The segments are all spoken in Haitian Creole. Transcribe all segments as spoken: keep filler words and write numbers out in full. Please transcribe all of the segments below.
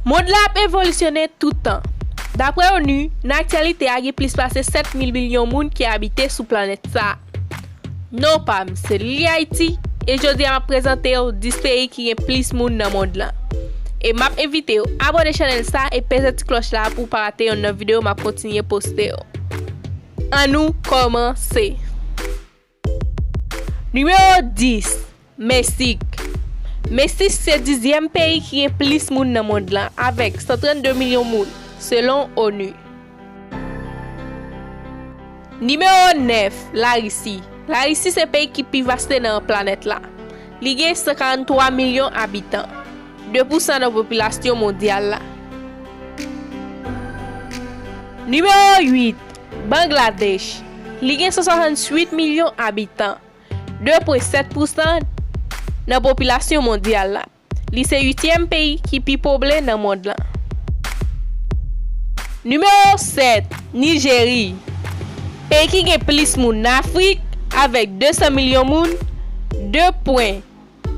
Mond la ap evolisyone tout tan. Daprè onu, nan aktyalite a gen plis pase sèt mil milyon moun ki abite sou planèt sa a. Non pa m, se Lili Ayiti, e jodi a m ap prezante w dis peyi ki gen plis moun nan mond lan. E m ap envite w abòne chanèl sa e peze ti klòch la pou w pa rate yonn nan videyo m ap kontinye poste yo. Annou kòmanse! Nimewo dis, Meksik. Meksik se dizyèm peyi ki gen plis moun nan mond lan, avèk san trannde milyon moun, selon onu. Nimewo nèf, Larisi. Larisi se peyi ki pi vaste nan planèt la. Li gen san karanntwa milyon abitan, de pousan nan popilasyon mondyal la. Nimewo uit, Bangladech. Li gen san swasanntuit milyon abitan, de pwen sèt pousan nan popilasyon mondyal la. Li se uityèm peyi ki pi poble nan mond lan. Nimewo sèt, Nijeri. Peyi ki gen plis moun nan Afrik, avèk de san milyon moun, de pwen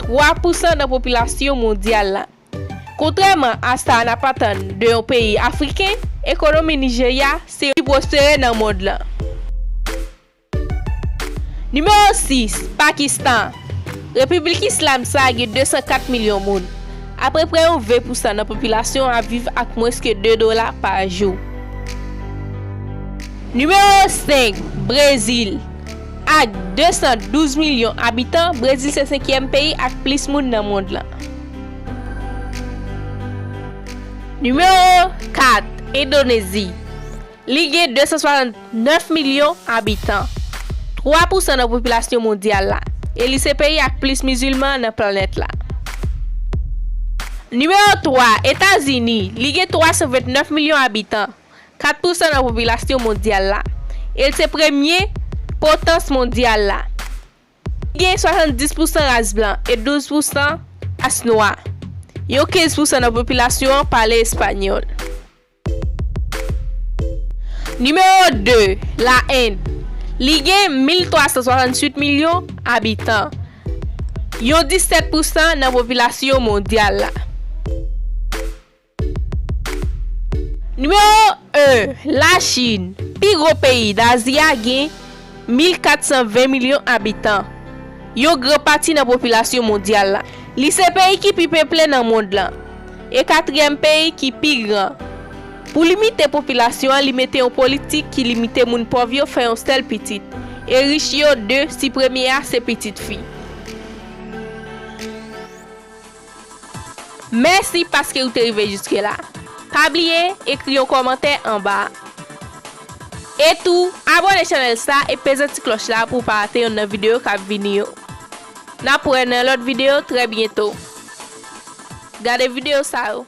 twa pousan nan popilasyon mondyal la. Kontrèman a sa n ap atann de yon peyi afriken, ekonomi Nijerya se yon ki pwospere nan mond lan. Nimewo sis, Pakistan. Repiblik Islam sa a gen de san kat milyon moun. Apeprè yon ven pousan nan popilasyon an ap viv ak mwens ke de dola pa jou. Nimewo senk, Brezil. Ak de san douz milyon abitan, Brezil se senkyèm peyi ak plis moun nan mond lan. Nimewo kat, Endonezi. Li gen de san swasannèf milyon abitan, twa pousan nan popilasyon mondyal la, e li se peyi ak plis mizilman nan planèt la. Nimewo twa, Etazini. Li gen twa san vennèf milyon abitan, kat pousan nan popilasyon mondyal la, e l se premye potans mondyal la. Li gen swasanndis pousan ras blan e douz pousan ras nwa. Yon kenz pousan nan popilasyon an pale espanyòl. Nimewo de, La End. Li gen mil twa san swasanntuit milyon abitan, yon disèt pousan nan popilasyon mondyal la. Nimewo en, Lachin. Pi gwo peyi Dazi a gen mil kat san ven milyon abitan, yon gran pati nan popilasyon mondyal la. Li se peyi ki pi peple nan mond lan, e katriyèm peyi ki pi gran. Pou limite popilasyon an, li mete yon politik ki limite moun pòv yo fè yon sèl pitit, e rich yo de, si premye a se pitit fi. Mèsi paske ou te rive jiske la. Pa bliye ekri yon kòmantè anba a. E tou, abòne chanèl sa e peze ti klòch la pou w pa rate yonn nan videyo k ap vini yo. N ap wè nan lòt videyo trè byento. Gade videyo sa yo.